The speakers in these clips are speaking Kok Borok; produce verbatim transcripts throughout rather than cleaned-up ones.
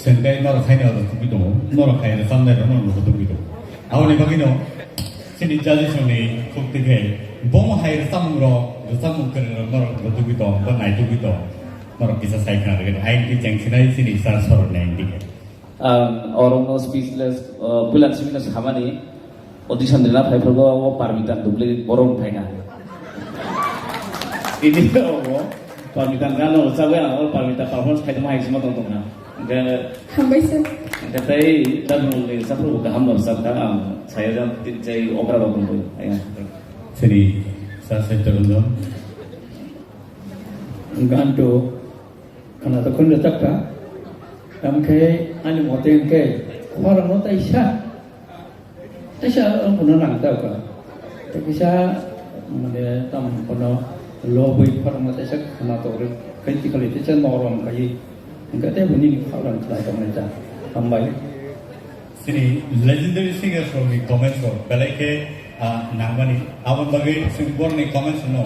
Sengkai norok hai norok tubui tongo, norok hai rwchapnai rok norok bo tubui tongo. Aboni bagwino chini judges rokni khuk twi khe bomo hai rwchapmung rok, rwchapmung kwrwng rok norok bo tubui tong, bo nai tubui tong. Norok kisa sai khna rwgwi tong. Ayang khe chengsinai chini sir sorok ni ayang khe. Ang orokno speechless, uh, puila simino samani. Audition rina phai phago o Parmita duplicate borok phai na. Ini o Parmita gano rwchapwi ang o Parmita performance khai tongma hai sima tong tongna. Hingke Hambai sir. Hingke tei Darnulni rwchapmung kaham no rwchapkha ang saya jang tin chai okra rok tongwi. Ayang. Sini sa sa turun dong. Ganto khana to khun rwchapkha. Tamkhe ani mote hingke khorang no taisa. Teisa wngkha nang ta wngkha. Tei kisa mane tamo wngkha no lobwi khorokma teisa khna togwi kaitikali teisa norom kaiwi hingkha tei bo nini khorang khlai tongnai ta. Hambai. Chini legendary singers rokni comments rok belai khe, ah, nangmani. Aboni bagwi chwng borokni comments no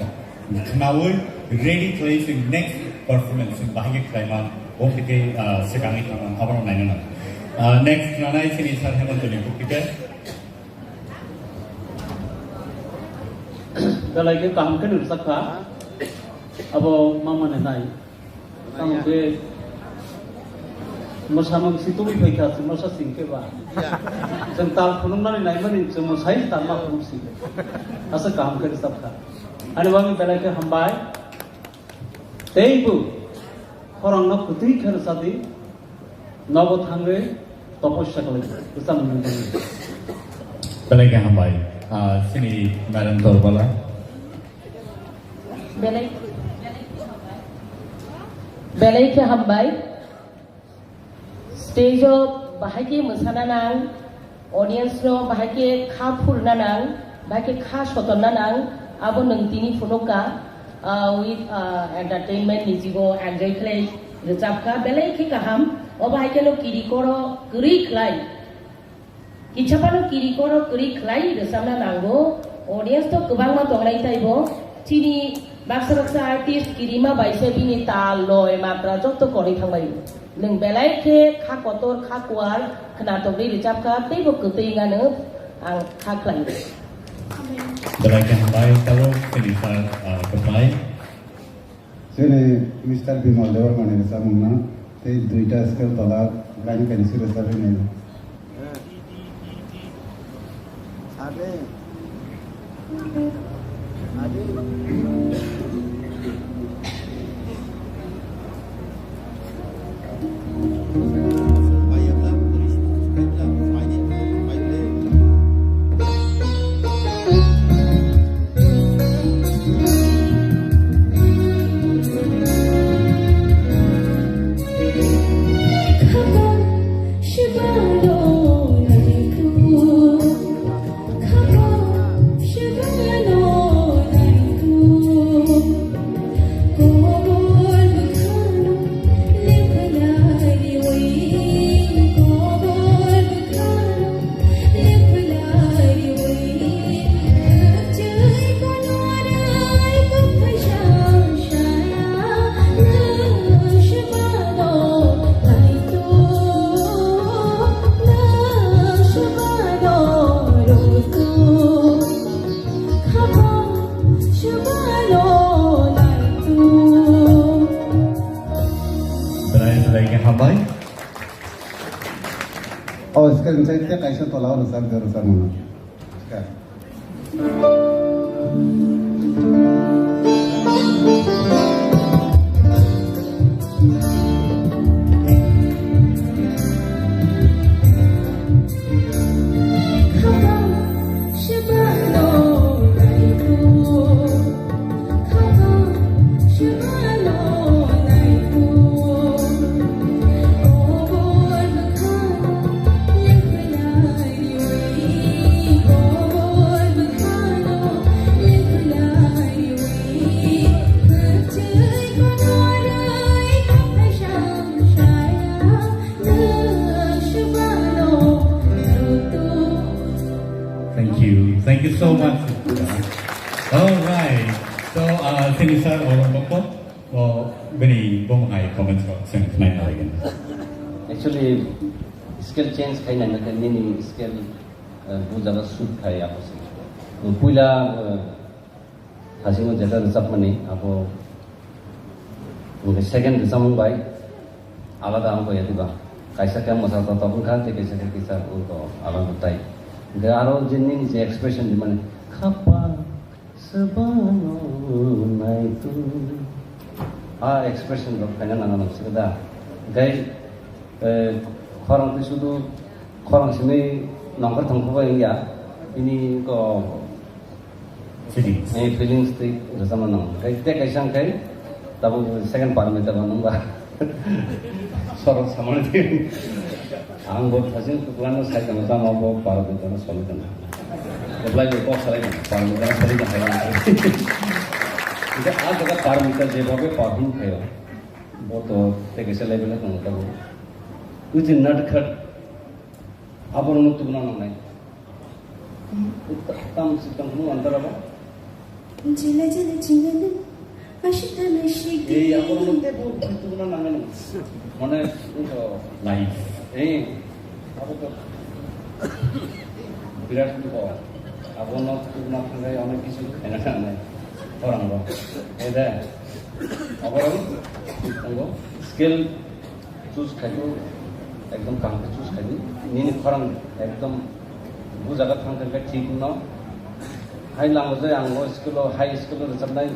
khnaui ready khlai chwng next performance chwng bahai khe khlaima, bo khe, ah, swkangwi thangma abono naina nang. Ah, next khwnanai chini Sir Hemantoni bukti khe. Belai khe kaham khe nirwchapkha abo mama ni nai. Tamo khe mwsamung si tubui phaikha, chwng masa sing khe ba. Chwng tal phunuknani naimani chwng mwsai tal ma phunuk si. Asa kaham khe rwchapkha. Ani bagwi belai khe hambai. Teibo khorangno kwtwi khe rwchadi. Nogo thangwi toposya khlai rwchapmung nangmani. Belai khe hambai. Ah, chini Madam Torbala. Belai, belai khe hambai. Stage o bahai khe mwsana nang, audience no bahai khe kha phurna nang, bahai khe kha sotonna nang, abo nwng tini phunukha, ah, with, ah, entertainment ni jigo enjoy khlai rwchapkha, belai khe kaham, o bahai khe no kiri koro kwrwi khlai. Kisa phano kiri koro kwrwi khlai rwchapna nango. Audience to kwbangma tongnai taibo. Chini baksa baksa artist kirima bai se bini tal, loi, matra joto kwrwi thangbai. Nwng belai khe kha kotor, kha kuar, khwnatokwi rwchapkha, teibo kwtwi wngano ang kha khlai. Belai khe hambai, tabuk chini sir, ah, kwplai. Chini Mister Bimal Debbarmani rwchapmungno tei duita scale tola line kainwi rwchapwi naio. Belai belai khe hambai. O, screen side khe kaisa tola o rwchap, rwchapmano. Thank you. Thank you so much. All right. So, uh, chini sir, Orom Bokto, o, bini bumung hai comments rok chwng khwnai nai gana. Actually, scale change khai nai, nai, nini scale, eh, bu jaga shoot khai, abo se. Puila, eh, hasingo jeta rwchapmani, abo, hwnkhe second rwchapmung bai alada wngkha ya diba? Kaisa khe mwsa totok wngkha, tei kaisa khe kisa wngkha alada tai. Hwnkhe aro je nini je expression di mani, khapang Swbano naitu. A expression rok khaina nana nang sika da. Gai, eh, khorang twi sudu, khorang simi nongkhor thongkho bai wngya. Ini ko Feelings. Eh, feelings twi rwchapna nang. Gai te kaisa wngkhai, tabuk second Parmita ba nung ba. Sorok samani twi. Ang bo thajin kwplano sai tongma tamo bo Parmita no soli tongma. Reply bo kok salai tongma, Parmita no soli tongma. Ida a jaga Parmita jebhabe perform khayo, bo to te kaisa level e tongo tabuk. Within not khat, abono tubuna nangnai. Tam si tong hunu antara ba? Jila jila jila jila. Ashita nashiki. Ei, abono te bu tubuna nangnai. Mane, ito. Life. Ei, abo to birat ko. Abono tubuna thangai onek kisu khaina nangnai. Orang ro. Ede. Abono tongo. Skill choose khaidi, ekdom kaham khe choose khaidi. Nini khorang ekdom bu jaga thang khe thik no. Hai lango je ang o school o, high school o rwchapnai.